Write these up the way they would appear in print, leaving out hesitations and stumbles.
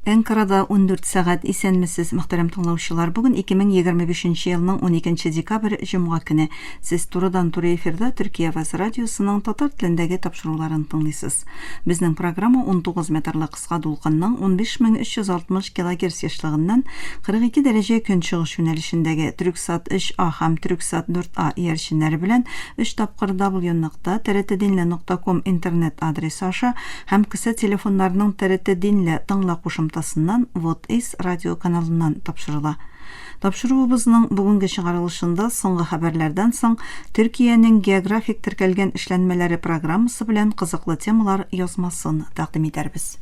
Әнкарада 14 сәгать. Исәнмесез, мөхтәрәм тыңлаучылар. Бүген 2025 елның 12 декабрь, җомга көне. Сез турыдан-туры эфирда Төркия Аваз радиосының татар телендәге тапшыруларын тыңлыйсыз. Безнең программа 19 метрлы кыска дулкынның 15360 килогерц ешлыгыннан 42 дәрәҗә көнчыгыш юнәлешендәге Трюксат 3А һәм Трюксат 4А иярченнәре белән 3 тапкыр w нокта trtdinle нокта ком интернет адресы аша һәм кесә телефоннарының ТРТ Динлә тыңла кушымтасыннан Вот Эйс радио каналыннан тапшырыла. Тапшыруыбызның бүгенге чыгарылышында соңгы хәбәрләрдән соң Төркиянең географик теркәлгән эшләнмәләре программасы белән кызыклы темалар язмасын тәкъдим итәрбез.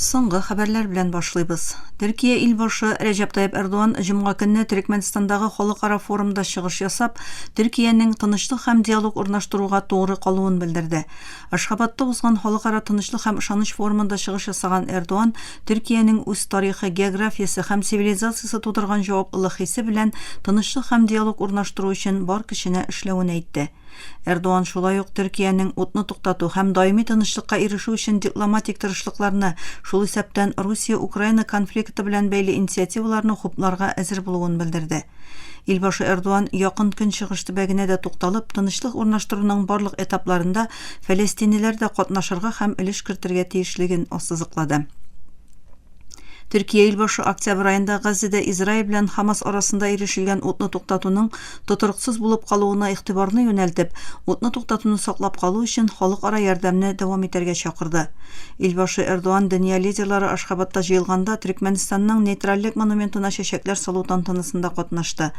Соңгы хәбәрләр белән башлыйбыз. Төркия илбашы Рәҗәп Тайып Эрдоган җомга көнне Төрекмәнстандагы халыкара форумда чыгыш ясап, Төркиянең тынычлык һәм диалог урнаштыруга тугры калуын белдерде. Ашхабадта узган Халыкара тынычлык һәм ышаныч форумында чыгыш ясаган Эрдоган Төркиянең үз тарихы, географиясе һәм цивилизациясе тудырган җаваплылык хисе белән тынычлык һәм диалог урнаштыру өчен бар көченә эшләвен әйтте. Эрдоган шулай ук Төркиянең утны туктату һәм даими тынычлыкка ирешү өчен дипломатик тырышлыкларны, шул исәптән Русия-Украина конфликты белән бәйле инициативаларны хупларга әзер булуын белдерде. Илбашы Эрдоган Якын Көнчыгыш төбәгенә дә тукталып, тынычлык урнаштыруның барлык этапларында фәләстинлеләр дә катнашырга һәм өлеш кертергә тиешлеген ассызыклады. Төркия илбашы октябрь аенда Газзәдә Израиль белән Хамас арасында ирешелгән утны туктатуның тотрыксыз булып калуына игътибарны юнәлтеп, утны туктатуны саклап калу өчен халыкара ярдәмне дәвам итәргә чакырды. Илбашы Эрдоган дөнья лидерлары Ашхабадта җыелганда Төрекмәнстанның нейтральлек монументына чәчәкләр салу тантанасында катнашты.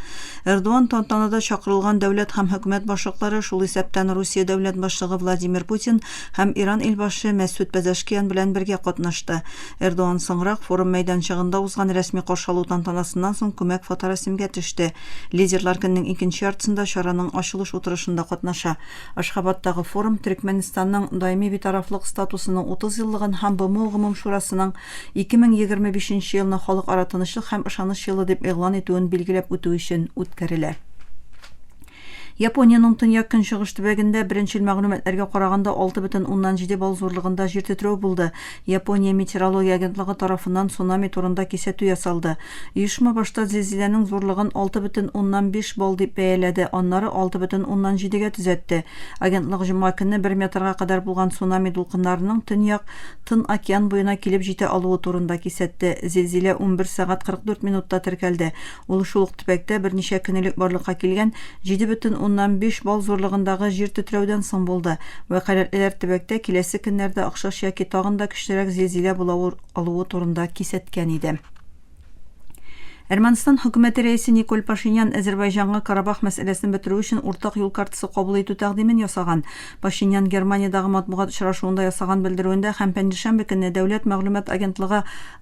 Эрдоган тантанада чакырылган дәүләт һәм хөкүмәт башлыклары, шул исәптән Русия дәүләт башлыгы Владимир Путин һәм Иран илбашы Мәсүд Пәзәшкиан белән бергә катнашты. Эрдоган соңрак форум мәйданчыгында узган рәсми каршы алу тантанасыннан соң күмәк фоторәсемгә төште. Лидерлар көннең икенче яртысында чараның ачылыш утырышында катнаша. Ашхабадтагы форум Төрекмәнстанның даими битарафлык статусының 30 еллыгын һәм БМО Гомум шурасының 2025 нче елны Халыкара тынычлык һәм ышаныч елы дип игълан итүен билгеләп үтү өчен үткәрелә. Япониянең төньяк-көнчыгыш төбәгендә беренчел мәгълүматларга караганда 6,7 балл зурлыгында җир тетрәү булды. Япония метеорология агентлыгы тарафыннан цунами турында кисәтү ясалды. Оешма башта зилзиләнең зурлыгын 6,5 балл дип бәяләде, аннары 6,7 гә төзәтте. Агентлык җомга көнне бер метрга кадәр булган цунами дулкыннарының Төньяк Тын океан буена килеп җитә алуы турында кисәтте. Зилзилә 11 сәгать 44 минутта теркәлде. Ул шул ук төбәктә берничә көн элек барлыкка килгән 7,5 балл зурлыгындагы җир тетрәүдән соң булды. Вәкаләтлеләр төбәктә киләсе көннәрдә охшаш яки тагын да көчлерәк зилзилә була алуы турында кисәткән иде. Әрмәнстан хөкүмәте рәисе Николь Пашинян Әзербайҗанга Карабах мәсьәләсен бетерү өчен уртак юл картасы кабул итү тәкъдимен ясаган. Пашинян Германиядагы матбугат очрашуында ясаган белдерүендә һәм пәнҗешәмбе көнне дәүләт мәгълүмат агентлыгы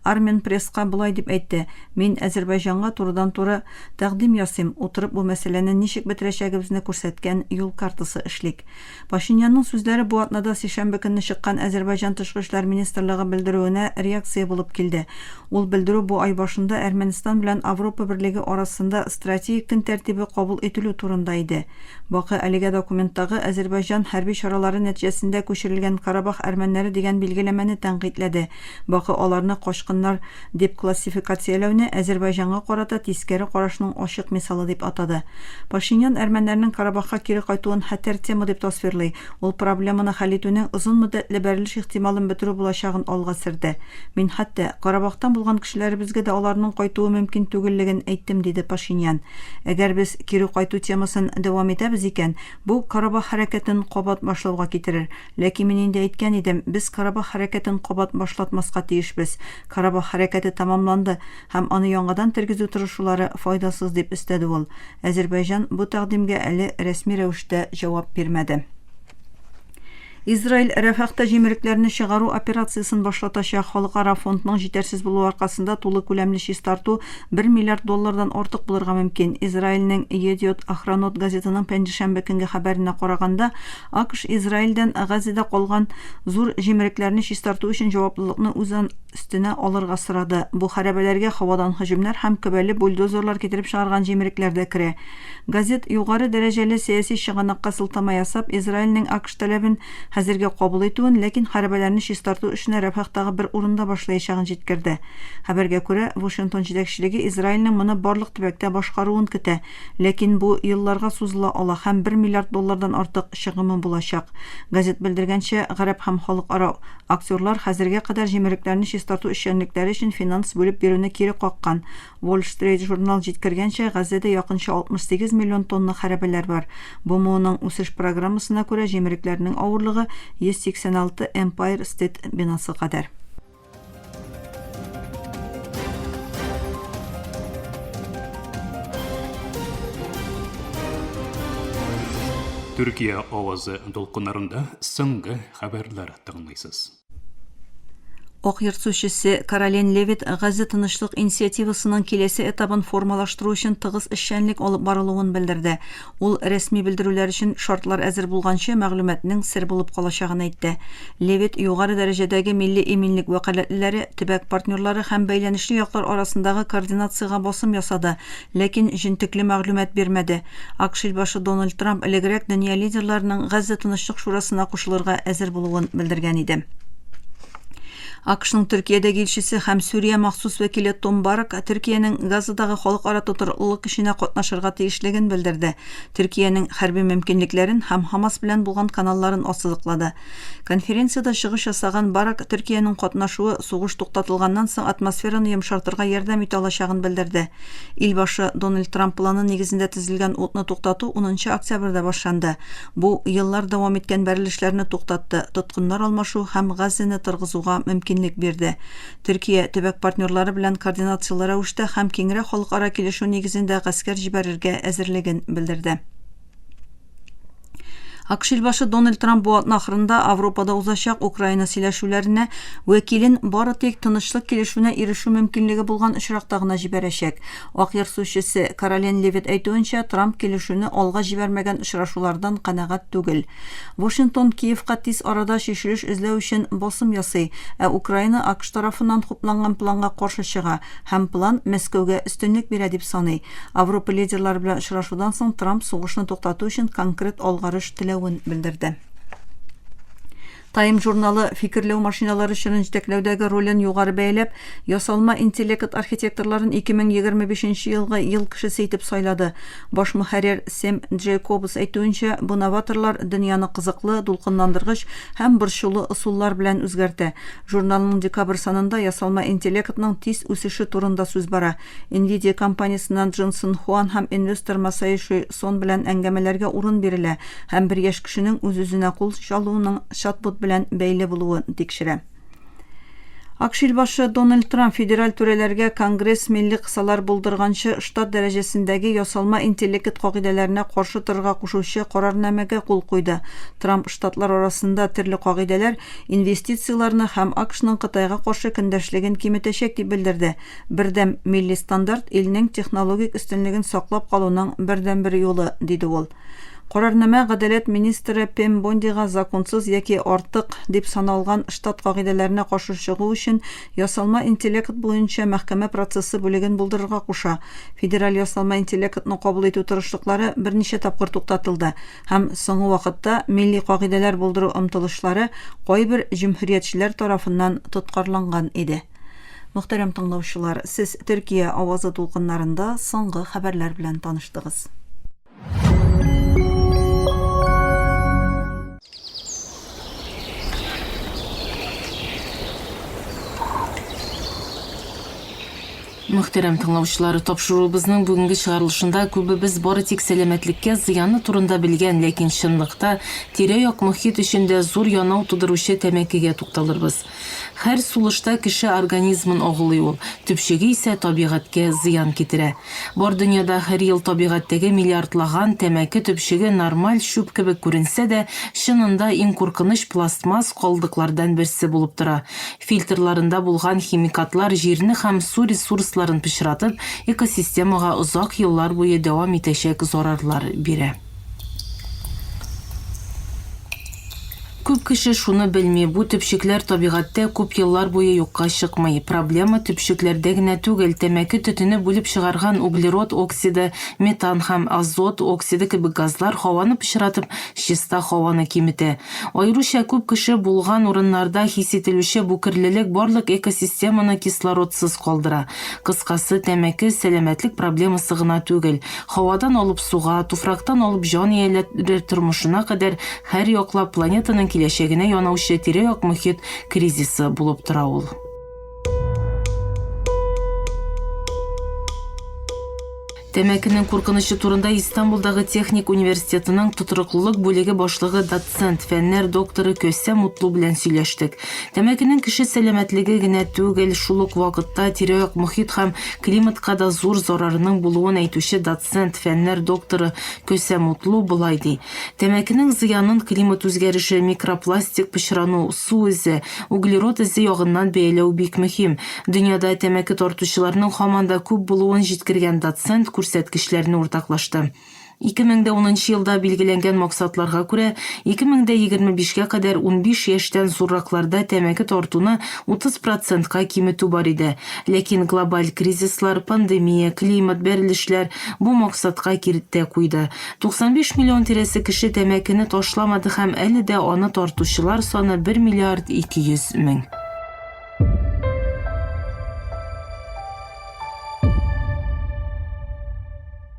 Арменпресска болай дип әйтте, Мин Әзербайҗанга турыдан-туры тәкъдим ясыйм, утырып бу мәсьәләне ничек бетерәчәгебезне күрсәткән юл картасы эшлик. Пашинянның сүзләре бу атнада сишәмбе көнне чыккан Әзербайҗан тышкы эшләр министрлыгы белдерүенә реакция булып килде. Ул белдерү бу ай башында Әрмәнстан белән Авропа Берлеге арасында стратегик көн тәртибе кабул ителү турында иде. Бакы әлегә документтагы Әзербайҗан хәрби чаралары нәтиҗәсендә күчерелгән Карабах әрмәннәре дигән билгеләмәне тәнкыйтьләде. Бакы аларны качкыннар дип классификацияләүне Әзербайҗанга карата тискәре карашның ачык мисалы дип атады. Пашинян әрмәннәрнең Карабахка кире кайтуын хәтәр тема дип тасвирлый, ул проблеманы хәл итүнең озын мөддәтле бәрелеш ихтималын бетерү булачагын алга сөрде. Мин хәтта Карабахтан булган кешеләребезгә дә аларның кайтуы мөмкин түгеллеген әйттем, диде Пашинян. Әгәр без кире кайту темасын дәвам итәбез икән, бу Карабах хәрәкәтен кабат башлауга китерер. Ләкин мин инде әйткән идем, без Карабах хәрәкәтен кабат башлатмаска тиешбез. Карабах хәрәкәте тәмамланды һәм аны яңадан тергезү тырышулары файдасыз, дип өстәде ул. Әзербайҗан бу тәкъдимгә әле рәсми рәвештә җавап бирмәде. Израиль Рәфахта җимерекләрне чыгару операциясен башлатачак. Халыкара фондның җитәрсез булуы аркасында тулы күләмле чистарту бер миллиард доллардан артык булырга мөмкин. Израильнең Йедиот Ахронот газетының пәнҗешәмбе көнге хәбәренә караганда, АКШ Израильдән Газада калган зур җимерекләрне чистарту өчен җаваплылыкны үз өстенә алырга сорады. Бу хәрабәләргә һавадан һөҗүмнәр һәм көбәле бульдозерлар китереп чыгарган җимерекләр дә керә. Газет, югары дәрәҗәле сәяси чыганакка сылтама ясап, Израильнең АКШ таләбен хәзергә кабул итүен, ләкин хәрабәләрне чистарту эшенә Рәфахтагы бер урында башлаячагын җиткерде. Хәбәргә күрә, Вашингтон җитәкчелеге Израильнең моны барлык төбәктә башкаруын көтә, ләкин бу елларга сузыла ала һәм бер миллиард доллардан артык чыгымы булачак. Газет белдергәнчә, гарәп һәм халыкара актерлар хәзергә кадәр җимерекләрне чистарту эшчәнлекләре өчен финанс бүлеп бирүне кире каккан. Wall Street Journal җиткергәнчә, Газзәдә якынча 68 миллион тонна хәрабәләр бар. БМОның үсеш программасына күрә, җимерекләрнең авырлыгы 186 Empire State бинасы кадәр. Төркия авазы дулкыннарында соңгы хәбәрләр тыңлыйсыз. Ак йорт сүзчесе Каролин Левит Газа тынычлык инициативасының киләсе этабын формалаштыру өчен тыгыз эшчәнлек алып барылуын белдерде. Ул рәсми белдерүләр өчен шартлар әзер булганчы мәгълүматның сер булып калачагын әйтте. Левит югары дәрәҗәдәге милли иминлек вәкаләтлеләре, төбәк партнерлары һәм бәйләнешле яклар арасындагы координациягә басым ясады, ләкин җентекле мәгълүмат бирмәде. АКШ илбашы Дональд Трамп элегрәк дөнья лидерларының Газзә тынычлык шурасына кушылырга әзер булуын белдергән иде. АКШның Төркиядәге илчесе һәм Сүрия махсус вәкиле Том Барак Төркиянең Газадагы халыкара тотрыклылык эшенә катнашырга тиешлеген белдерде. Төркиянең хәрби мөмкинлекләрен һәм Хамас белән булган каналларын ассызыклады. Конференциядә чыгыш ясаган Барак Төркиянең катнашуы сугыш туктатылганнан соң атмосфераны йомшартырга ярдәм итә алачагын белдерде. Илбашы Дональд Трамп планы нигезендә төзелгән утны туктату унынчы октябрьдә башланды. Бу еллар дәвам иткән бәрелешләрне туктатты, тоткыннар алмашу һәм Газзәне торгызуга мөмкинлек бирде. Төркия төбәк партнерлары белән координацияле рәвештә һәм киңрәк халыкара килешү нигезендә гаскәр җибәрергә әзерлеген белдерде. АКШ илбашы Дональд Трамп бу атна ахырында Авропада узачак Украина сөйләшүләренә вәкилен бары тик тынычлык килешүенә ирешү мөмкинлеге булган очракта гына җибәрәчәк. Ак Йорт сүзчесе Каролин Левит әйтүенчә, Трамп килешүне алга җибәрмәгән очрашулардан канәгать түгел. Вашингтон Киевка тиз арада чишелеш эзләү өчен басым ясый, ә Украина АКШ тарафыннан хупланган планга каршы чыга. Һәм план Мәскәүгә өстенлек бирә дип саный. Авропа лидерлары белән очрашудан соң Трамп сугышны туктату өчен конкрет алгарыш теләвен белдерде. Time журналы фикерләү машиналары чорын җитәкләүдәге ролен югары бәяләп, ясалма интеллект архитекторларын 2025 елгы ел кешесе итеп сайлады. Баш мөхәррир Сэм Джейкобс әйтүенчә, бу новаторлар дөньяны кызыклы, дулкынландыргыч һәм борчулы ысуллар белән үзгәртә. Журналның декабрь санында ясалма интеллектның тиз үсеше турында сүз бара. Nvidia компаниясеннән Дженсен Хуан һәм инвестор Масаиши Сон белән әңгәмәләргә урын бирелә һәм бер яшь кешенең үз-үзенә кул чалуының чат-бот белән бәйле булуын тикшерә. АКШ илбашы Дональд Трамп федераль түрәләргә Конгресс милли кысалар булдырганчы штат дәрәҗәсендәге ясалма интеллект кагыйдәләренә каршы торырга кушучы карарнамәгә кул куйды. Трамп штатлар арасында төрле кагыйдәләр инвестицияләрне һәм АКШның Кытайга каршы көндәшлеген киметәчәк дип белдерде. Бердәм милли стандарт илнең технологик өстенлеген саклап калуның бердәнбер юлы, диде ул. Карарнамә гадәләт министры Пэм Бондига законсыз яки артык дип саналган штат кагыйдәләренә каршы чыгу өчен ясалма интеллект буенча мәхкәмә процессы бүлеген булдырырга куша. Федераль ясалма интеллектны кабул итү тырышлыклары берничә тапкыр туктатылды. Һәм соңгы вакытта милли кагыйдәләр булдыру омтылышлары кайбер җөмһүриятчеләр тарафыннан тоткарланган иде. Мөхтәрәм тыңлаучылар, сез Төркия авазы дулкыннарында соңгы хәбәрләр белән таныштыгыз. Мөхтәрәм тыңлаучылар, тапшыруыбызның бүгенге чыгарылышында күбебез бары тик сәламәтлеккә зыяны турында белгән, ләкин чынлыкта тирә-як мохит өчен дә зур янау тудыручы тәмәкегә тукталырбыз. Һәр сулышта кеше организмын агулый ул, төпчеге исә табигатькә зыян китерә. Бар дөньяда һәр ел табигатьтәге миллиардлаган тәмәке төпчеге нормаль чүп кебек күренсә дә, чынында иң куркыныч пластмасс калдыклардан берсе булып тора. Фильтрларында булган химикатлар җирне һәм су ресурсларын пычратып, экосистемага озак еллар буе дәвам итәчәк зарарлар бирә. Күп кеше шуны белми, бу төпчекләр табигатьтә күп еллар буе юкка чыкмый. Проблема төпчекләрдә генә түгел, тәмәке төтене бүлеп чыгарган углерод оксиды, метан һәм азот оксиды кебек газлар һаваны пычратып, чиста һаваны киметә. Аеруча күп кеше булган урыннарда хис ителүче бу керлелек барлык экосистеманы кислородсыз калдыра. Кыскасы, тәмәке, сәламәтлек проблемасы гына түгел. Һавадан алып суга, туфрактан алып җан ияләре тормышына кадәр һәр яклап планетаның киләчәгенә янаучы тирә-як мохит кризисы булып тора ул. Тәмәкенең куркынычы турында Истанбулдагы техник университетының тотрыклылык бүлеге башлыгы доцент, фәннәр докторы Көсә Мутлу белән сөйләштек. Тәмәкенең кеше сәламәтлеге генә түгел, шул ук вакытта тирә-як мохит һәм климатка да зур зарарының булуын әйтүче доцент, фәннәр докторы Көсә Мутлу болай ди. Тәмәкенең зыянын климат үзгәреше, микропластик пычрану, су эзе, углерод эзе ягыннан бәяләү бик мөһим. Дөньяда тәмәке тартучыларның һаман да күп булуын җиткергән доцент күрсәткечләрне уртаклашты. 2010 нчы елда билгеләнгән максатларга күрә, 2025 кә кадәр 15 яшьтән зурракларда тәмәке тартуны 30 процентка киметү бар иде. Ләкин глобаль кризислар, пандемия, климат, бәрелешләр бу максатка киртә куйды. 95 миллион тирәсе кеше тәмәкене ташламады һәм әле дә аны тартучылар саны 1 миллиард 200 мең.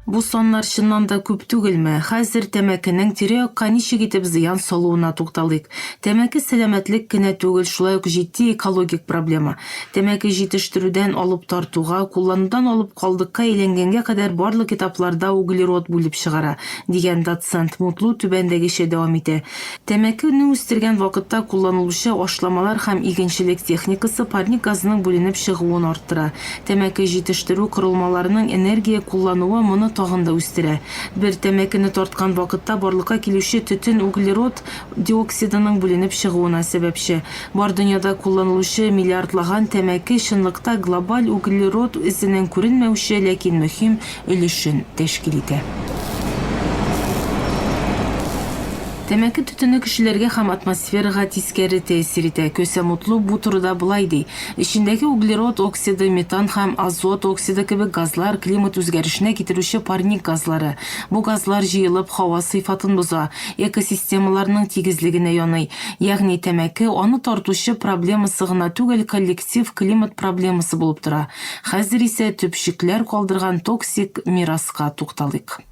Бу саннар чыннан да күп түгелме? Хәзер тәмәкенең тирә-якка ничек итеп зыян салуына тукталыйк. Тәмәке сәламәтлек кенә түгел, шулай ук җитди экологик проблема. Тәмәке җитештерүдән алып тартуга, кулланудан алып калдыкка әйләнгәнгә кадәр барлык этапларда углерод бүлеп чыгара, дигән доцент Мутлу түбәндәгечә дәвам итә. Тәмәкене үстергән вакытта кулланылучы ашламалар һәм игенчелек техникасы парник газының бүленеп чыгуын арттыра. Тәмәке җитештерү корылмаларының энергия куллануы моны тагын да үстерә. Бер тәмәкене тарткан вакытта барлыкка килүче төтен углерод диоксидының бүленеп чыгуына сәбәпче. Бар дөньяда кулланылучы миллиардлаган тәмәке чынлыкта глобаль углерод эзенең күренмәүче, ләкин мөһим өлешен тәшкил итә. Тәмәке төтене кешеләргә һәм атмосферага тискәре тәэсир итә. Көсә Мутлу бу турыда болай ди, Эчендәге углерод оксиды, метан һәм азот оксиды кебек газлар климат үзгәрешенә китерүче парник газлары. Бу газлар җыелып һава сыйфатын боза, экосистемаларның тигезлегенә яный. Ягъни тәмәке аны тартучы проблемасы гына түгел, коллектив климат проблемасы булып тора. Хәзер исә төпчекләр калдырган токсик мираска тукталыйк.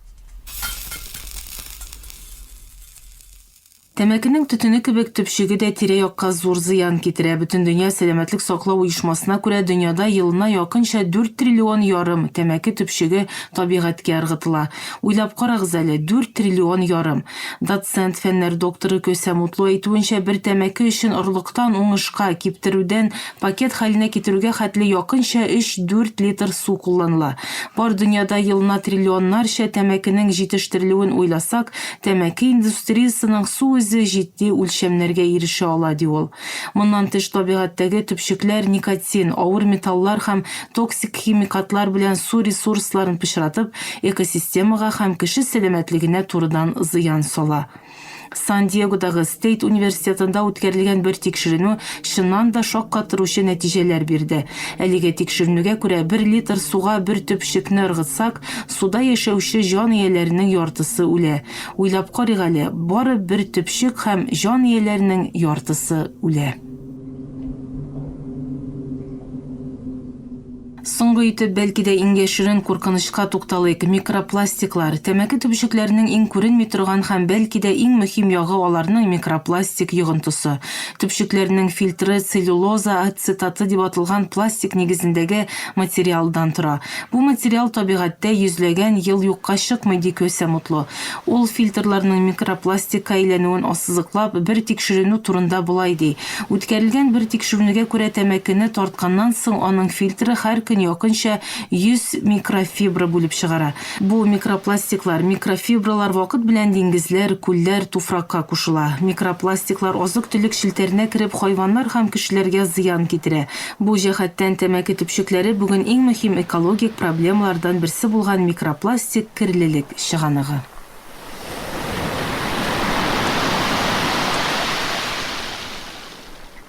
Тәмәкенең төтене кебек төпчеге дә тирә-якка зур зыян китерә. Бөтендөнья сәламәтлек саклау оешмасына күрә, дөньяда елына якынча дүрт триллион ярым тәмәке төпчеге табигатькә ыргытыла. Уйлап карагыз әле, дүрт триллион ярым! Доцент, фәннәр докторы Көсә Мутлу әйтүенчә, бер тәмәке өчен орлыктан уңышка, киптерүдән Пакет хәленә китерүгә хәтле якынча өч-дүрт литр су кулланыла. Бар дөньяда елына триллионнарча тәмәкенең җитештерелүен уйласак, тәмәке индустриясенең су эзе җитди үлчәмнәргә ирешә ала, ди ул. Моннан тыш, табигатьтәге төпчекләр никотин, авыр металлар һәм токсик химикатлар белән су ресурсларын пычратып, экосистемага һәм кеше сәламәтлегенә турыдан зыян сала. Сан-Диегодагы Стейт университетында үткәрелгән бер тикшеренү чыннан да шаккатыручы нәтиҗәләр бирде. Әлеге тикшеренүгә күрә, бер литр суга бер төпчекне ыргытсак, суда яшәүче җан ияләренең яртысы үлә. Уйлап карыйк әле, бары бер төпчек һәм җан ияләренең яртысы үлә. Соңгы итеп, бәлки дә иң яшерен куркынычка тукталыйк, микропластиклар. Тәмәке төпчекләренең иң күренми торган һәм, бәлки дә, иң мөһим ягы аларның микропластик йогынтысы. Төпчекләрнең фильтры целлюлоза ацетаты дип аталган пластик нигезендәге материалдан тора. Бу материал табигатьтә йөзләгән ел юкка чыкмый, ди Көсе Мутлу. Ул фильтрларның микропластикка әйләнүен ассызыклап, бер тикшеренү турында болай ди, Үткәрелгән бер тикшеренүгә күрә, тәмәкене тартканнан соң аның фильтры һәр көн якынча 100 микрофибра бүлеп чыгара. Бу микропластиклар, микрофибралар вакыт белән диңгезләр, күлләр, туфракка кушыла. Микропластиклар азык-төлек челтәренә кереп, хайваннар һәм кешеләргә зыян китерә. Бу җәһәттән тәмәке төпчекләре бүген иң мөһим экологик проблемалардан берсе булган микропластик керлелек чыганагы.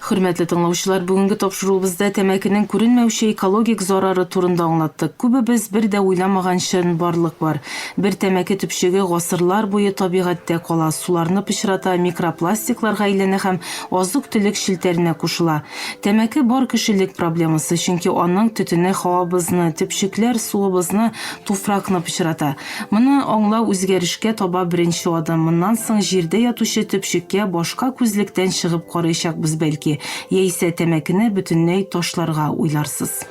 Хөрмәтле тыңлаучылар, бүгенге тапшыруыбызда тәмәкенең күренмәүче экологик зарары турында аңлаттык. Күбебез бер дә уйламаган чынбарлык бар. Бер тәмәке төпчеге гасырлар буе табигатьтә кала, суларны пычрата, микропластикларга әйләнә һәм азык-төлек челтәренә кушыла. Тәмәке бар кешелек проблемасы, чөнки аның төтене һавабызны, төпчекләр суыбызны, туфракны пычрата. Моны аңлау үзгәрешкә таба беренче адым. Моннан соң җирдә ятучы төпчеккә башка күзлектән чыгып карыячакбыз бәлки, яисә тәмәкене бөтенләй ташларга уйларсыз.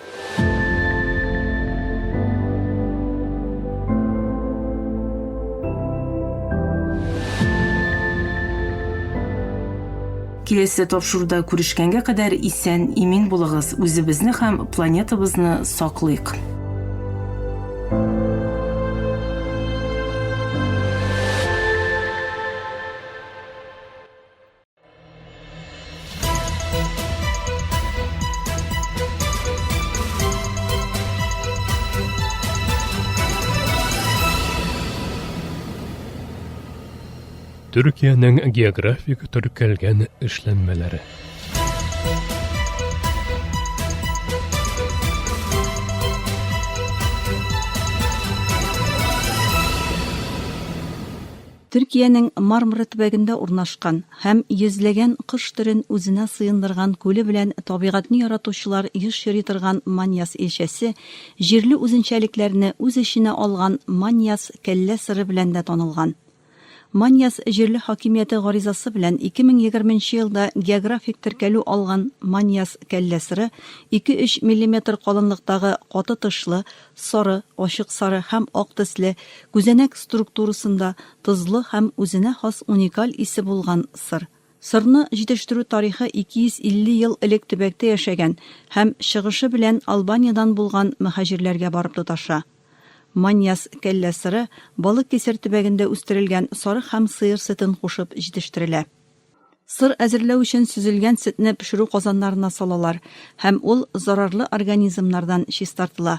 Киләсе тапшыруда күрешкәнгә кадәр исән, имин булыгыз, үзебезне һәм планетабызны саклыйк. Төркиянең географик теркәлгән эшләнмәләре. Төркиянең Мармара төбәгендә урнашкан һәм йөзләгән кош төрен үзенә сыендырган күле белән табигатьне яратучылар еш йөри торган Маньяс илчәсе җирле үзенчәлекләрне үз эченә алган Маньяс кәллә сыры белән дә танылган. Маньяс җирле хакимияте гаризасы белән 2020 нче елда географик теркәлү алган Маньяс кәллә сыры ике-өч миллиметр калынлыктагы каты тышлы, сары, ачык сары һәм ак төсле, күзәнәк структурасында тозлы һәм үзенә хас уникаль исе булган сыр. Сырны җитештерү тарихы 250 ел элек төбәктә яшәгән һәм чыгышы белән Албаниядән булган мөһаҗирләргә барып тоташа. Маньяс кәллә сыры Балыккисер төбәгендә үстерелгән сарык һәм сыер сөтен кушып җитештерелә. Сыр әзерләү өчен сөзелгән сөтне пешерү казаннарына салалар һәм ул зарарлы организмнардан чистартыла.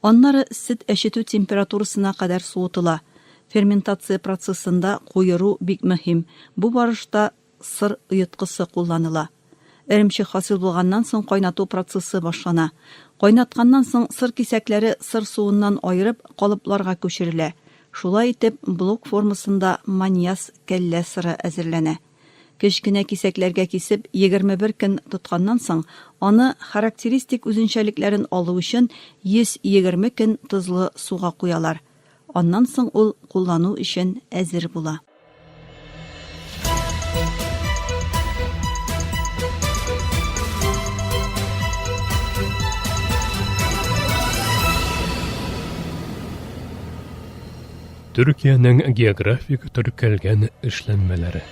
Аннары сөт әчетү температурасына кадәр суытыла. Ферментация процессында куеру бик мөһим, бу барышта сыр оеткысы кулланыла. Эремчек хасил булганнан соң кайнату процессы башлана. Кайнатканнан соң сыр кисәкләре сыр суыннан аерып, калыпларга күчерелә. Шулай итеп, блок формасында маньяс кәллә сыры әзерләнә. Кечкенә кисәкләргә кисеп, 21 көн тотканнан соң, аны характеристик үзенчәлекләрен алу өчен 120 көн тозлы суга куялар. Аннан соң ул куллану өчен әзер була. Төркиянең географик теркәлгән эшләнмәләре.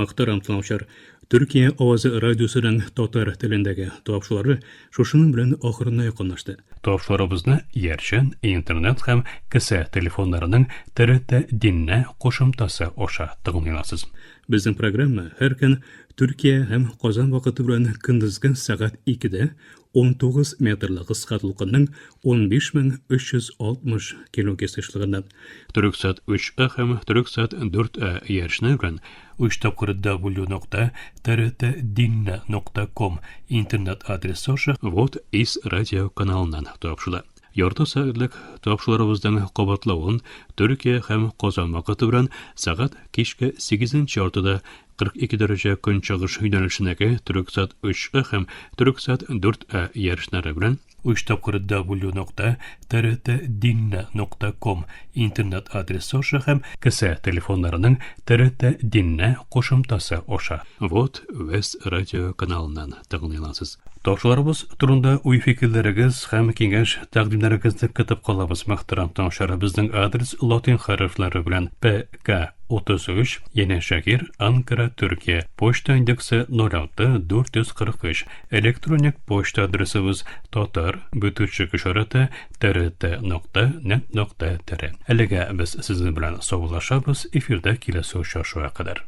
Мөхтәрәм тыңлаучылар, Төркия авазы радиосының татар телендәге тапшырулары шушының белән ахырына якынлашты. Тапшыруларыбызны иярчен, интернет һәм кесә телефоннарының ТРТ Динне кушымтасы аша тыңлый аласыз. Безнең программа һәр көн Төркия һәм Казан вакыты белән көндезге сәгать 2-дә 19 метрлы кыска дулкынның 15360 килогерц ешлыгыннан. Төрексат 3А һәм Төрексат 4А иярчене белән 3 тапкыр w нокта trtdinne нокта ком интернет адресы аша Вот из радио каналыннан тапшыла. Ярты сәгатьлек тапшыруларыбызның кабатлавын Төркия һәм Казан вакыты белән сәгать кичке 8 яртыда 42 дәрәҗә көнчыгыш юнәлешендәге Төрексат 3А һәм Төрексат 4А ярышлары белән 3 тапкыр w нокта trtdinne нокта ком интернет адресы аша һәм кесә телефоннарының TRT Dinne кушымтасы аша Вот Вест радио каналыннан тыңлый аласыз. Тапшыруларыбыз турында уй-фикерләрегез һәм киңәш тәкъдимнәрегезне көтеп калабыз. Мөхтәрәм тыңлаучылар, безнең адрес латин хәрефләре белән ПК 33, Янәшәһир, Анкара, Төркия. Почта индексы 06 443. Электроник почта адресыбыз татар бөтүчек ишарәте trt нокта нет нокта tr. Әлегә без сезнең белән саубуллашабыз, эфирдә киләсе очрашуга кадәр.